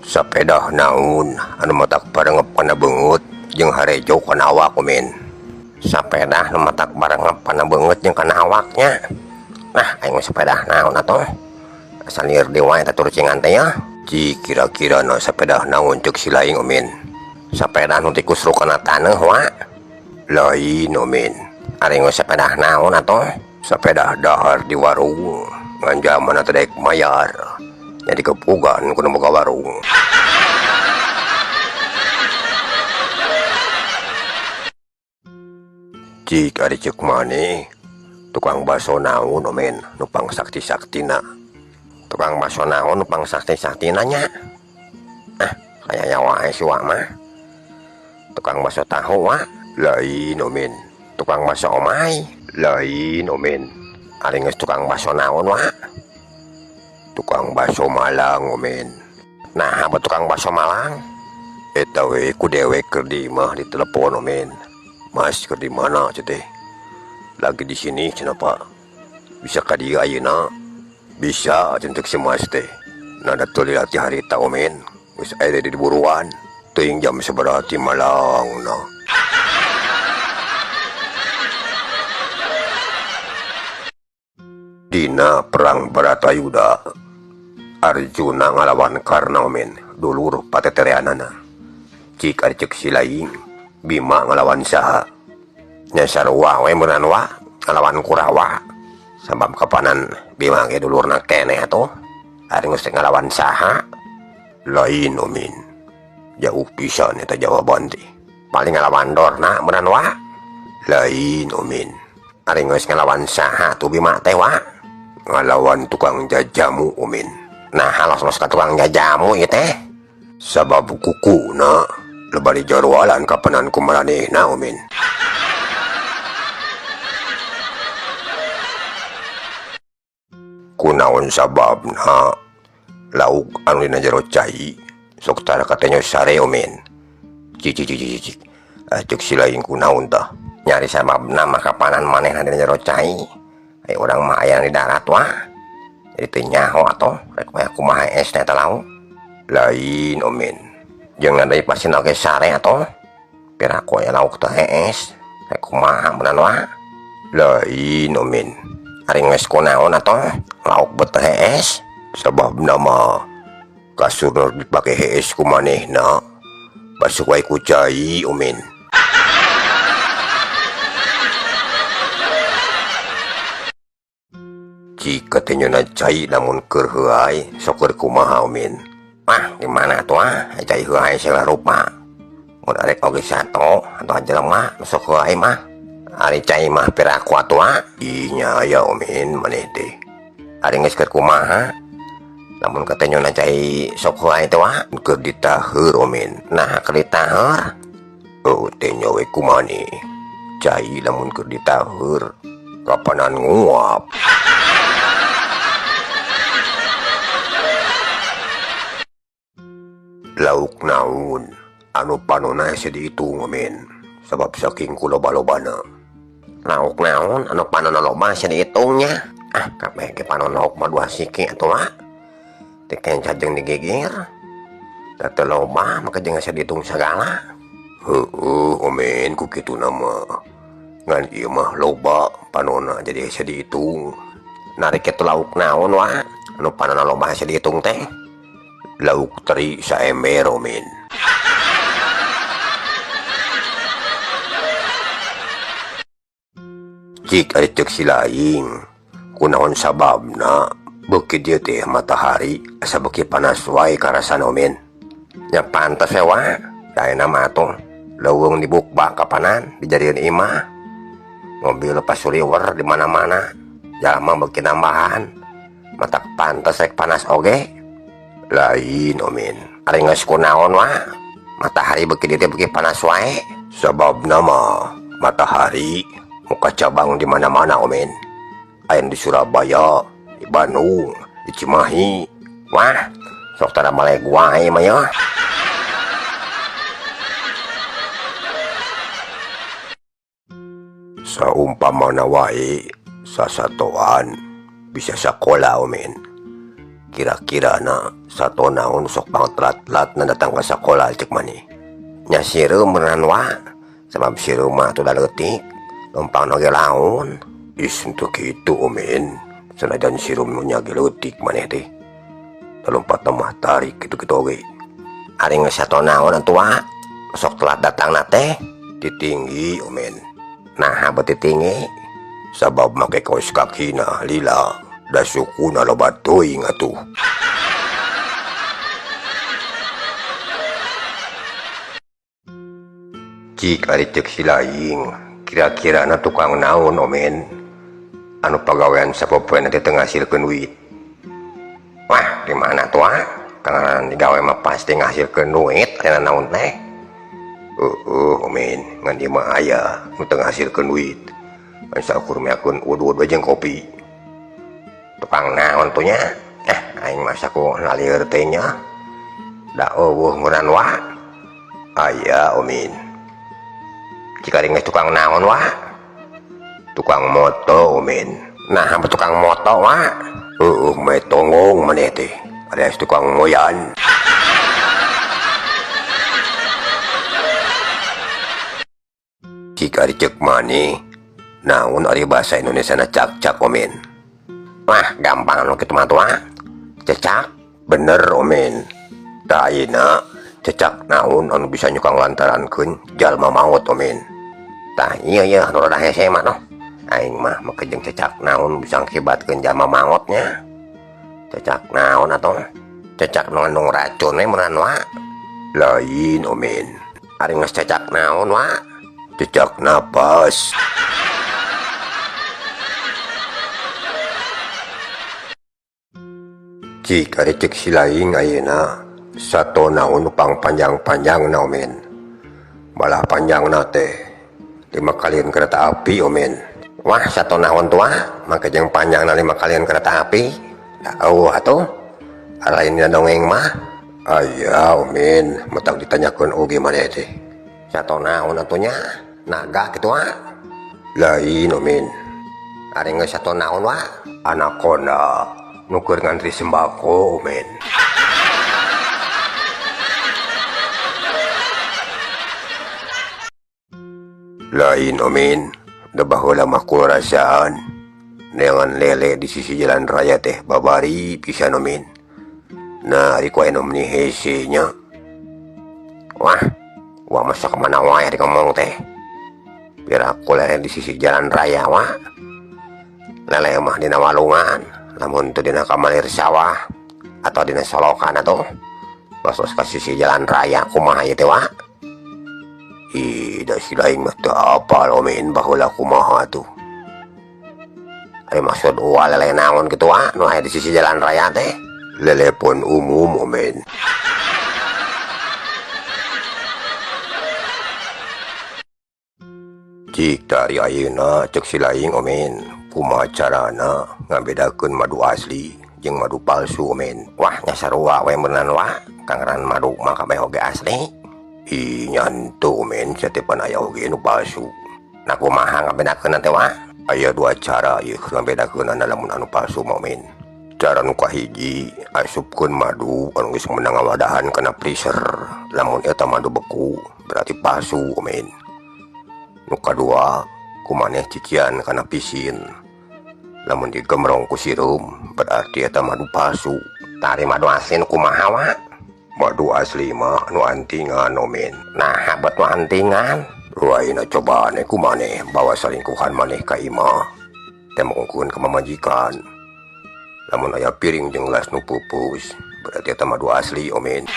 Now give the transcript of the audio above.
Sapedah naon anu matak parengep kana beungeut jeung harejo kana awak Omin. Sapedah nu matak parengep kana beungeut jeung kana awaknya. Nah, aing mah sapedah naon atuh? Asa lieur deui wae taturucingan teh ya. Ci kira-kira na sapedah naon ceuk si laing Omin. Sapedah nu tikusruk kana taneuh wa. Lain Omin. Ari geus sapedah naon atuh? Sapedah dahar di warung. Ngan jamanna teh daek mayar. Jadi kepugan ku nu boga warung. Cik ari ceuk maneh tukang baso naon Omin nu pangsakti-saktina. Tukang baso naon nu pangsakti-saktina nya? Ah, kaya wae si wa mah. Tukang baso tahu wa? Lain Omin. Tukang baso omai? Lain Omin. Ari geus tukang baso naon wa? Tukang baso Malang Omin. Nah, apa tukang baso Malang? Eta we ku dewek keur di imah ditelepon Omin. Mas keur di mana cenah teh? Lagi di sini cenah Pak. Bisa ka dieu ayeuna? Bisa cenah si Mas teh. Nah, da teu lila ti harita Omin. Geus aya di buruan. Teuing jam sabaraha ti Malangna. Dina perang Baratayuda, Arjuna ngalawan Karna Omin, dulur patetereanana. Cik ari ceuk si laing, Bima ngalawan saha? Nya sarua we meureun wa, ngalawan Kurawa. Sabab kapanan Bima ge dulurna keneh atuh. Ari geus ngalawan saha? Lain Omin. Jauh pisan eta jawaban teh. Paling ngalawan Dorna meureun wa? Lain Omin. Ari geus ngalawan saha tuh Bima teh wa? Ngalawan tukang jajamu Omin. Nah, halos-los ka tukang jajamu ieu teh. Sabab kukuna loba dijualan kapanan ku maranehna Omin. Kunaon sababna lauk anu dina jero cai sok tara katenyo sare Omin. Cik cik cik cik cik. Ah, ceuk si laing kunaon tah? Nyari sababna mah kapanan manehna dina jero cai. Ai urang mah aya di darat wah. Jadi teu nyaho atuh rek mah kumaha es teh eta lauk. Lain Omin. Jeung deui pasti oge sare atuh. Piraku aya lauk teh hees. Rek kumaha beunang wah. Lain Omin. Ari geus kunaon atuh lauk bet teh hees. Sababna mah kasur nu dipake hees ku manehna. Basuk wae ku cai Omin. Cik katenyona cai lamun keur heuay sok keur kumaha Omin. Ah, gimana atuh ah cai heuay segala rupa. Mun arek oge sato atau jelema nu sok heuay mah. Ari cai mah piraku atuh ah. Ih nya aya Omin maneh teh. Ari geus keur kumaha? Lamun katenyona cai sok heuay teh wa keur ditaheur Omin. Nah, keur ditaheur? Oh, teh nya we kumaha Cai lamun keur ditaheur kapanan nguap. Lauk naon anu panona hese diitung Omin sabab saking ku loba-lobana. Lauk naon anu panona loba hese diitungnya? Ah, kabeh ge panon lauk mah dua siki atuh wa. Teh kenca jeung digigir. Da teu loba maka jeung hese diitung sagala. Heueuh Omin ku kituna mah. Ngan ieu mah loba panona jadi hese diitung. Narik kitu lauk naon wa anu panona loba hese diitung teh? Lauk teri saember Omin. Cik ari ceuk si laing, kunaon sababna beuki dieu teh matahari asa beuki panas wae karasana Omin. Nya pantes we wa, da ayeuna mah atuh leuweung dibukbak kapanan dijadieun imah. Mobil pasuliwer di mana-mana, jalma beuki nambahan. Matak pantes rek panas oge. Lain Omin. Ari geus kunaon wa? Matahari beuki dieu teh beuki panas wae. Sababna mah matahari muka cabang di mana-mana Omin. Aya di Surabaya, di Bandung, di Cimahi. Wah, sok tara baleg wae mah ya. Saumpamana wae sasatoan bisa sakola Omin. Kira-kira na sato naon sok pangtelat-telat na datang ke sekolah cek maneh. Nya sireum beneran wa. Sabab sireum mah atuh da leutik, lempang oge laun. Ih henteu kitu omen. Sanajan sireum nu nya ge leutik maneh teh. Da lompatna mah tarik kitu-kitu oge. Ari geus sato naon atuh wa? Sok telat datangna teh titinggi omen. Naha beuti tinggi? Sabab make kaos kakina lila. Da sukuna loba teuing atuh. Cik ari ceuk si laing, kira-kirana tukang naon omen anu pagawean sapopoena teh teu ngasilkeun duit. Wah, di mana tuh ah? Kangaran digawe mah pasti ngasilkeun duit, aya naon teh? Heueuh omen, ngan ieu mah aya nu teu ngasilkeun duit. Saukur meakeun udud we jeung kopi. Tukang naon tuh nya? Aing mah saku lalieur teh nya. Da eueuh ngeunan wa. Aya omin. Jika geus tukang naon wa? Tukang moto omin. Nah, apa tukang moto wa? Heueuh meh tonggong maneh teh. Alias tukang moyan. Jika dicek maneh, naon ari bahasa Indonesia na cak-cak omin. Wah, gampang anu kitu mah tuh ah. Cecak, bener omin. Tah ayeuna cecak naon anu bisa nyukang lantarankeun jalma maot omin. Tah ieu yeuh nu rada hese mah noh. Aing mah make jeung cecak naon bisa ngakibatkeun jalma maotnya. Cecak naon atuh? Cecak nu ngandung racun we meureun wa. Lain omin. Ari geus cecak naon wa? Cecak napas. Cik ari ceuk si laing ayeuna sato naon nu pangpanjang-panjangna omen. Malah panjangna teh 5 kalian kereta api omen. Wah, sato naon tuh ah? Make jeung panjangna 5 kalian kereta api. Da eueuh atuh. Lain dina dongeng mah. Aya omen, matak ditanyakeun oge maneh teh. Sato naon atuh nya? Naga kitu ah? Lain omen. Ari geus sato naon wa? Anaconda nu keur ngantri sembako omen. Lain omen, da baheula mah kurasaan neangan lele di sisi jalan raya teh babari pisan omen. Nah, ari ku aya nu meuni hese nya. Wah, wah masa kemana wae ari ngomong teh. Piraku lele di sisi jalan raya wah. Lele mah dina walungan, lamun teu dina kamalir sawah atau dina solokan atuh. Basos ka sisi jalan raya kumaha ieu teh wa? Ih, da si laing mah teu apal omen baheula kumaha tuh. Ari maksud uwa lele naon kitu wa nu aya di sisi jalan raya teh? Lelepon umum omen. Cik tari ayeuna ceuk si laing omen, kumaha carana ngabedakeun madu asli jeung madu palsu omen. Wah, nya sarua we meureun wa, kangaran madu mah kabeh oge asli. Ih, nyantu omen, satepan aya oge nu palsu. Nah, kumaha ngabedakeunna teh wa? Aya 2 cara ieu ngabedakeunna lamun anu palsu mah omen. Cara nu kahiji, asupkeun madu anu geus meunang ngawadahan kana freezer. Lamun eta madu beku, berarti palsu omen. Nu kadua, kumaneh cician kana pisin. Lamun digemrong ku sireum, berarti eta madu palsu. Tari madu asli nu kumaha wa? Madu asli mah nu antingan omen. Nah, bet nu antingan. Ruaina cobaan kumaneh bawa salingkuhan maneh ka imah. Teh mungkeun ka mamajikan. Lamun aya piring jeung gelas nu pupus, berarti eta madu asli omen.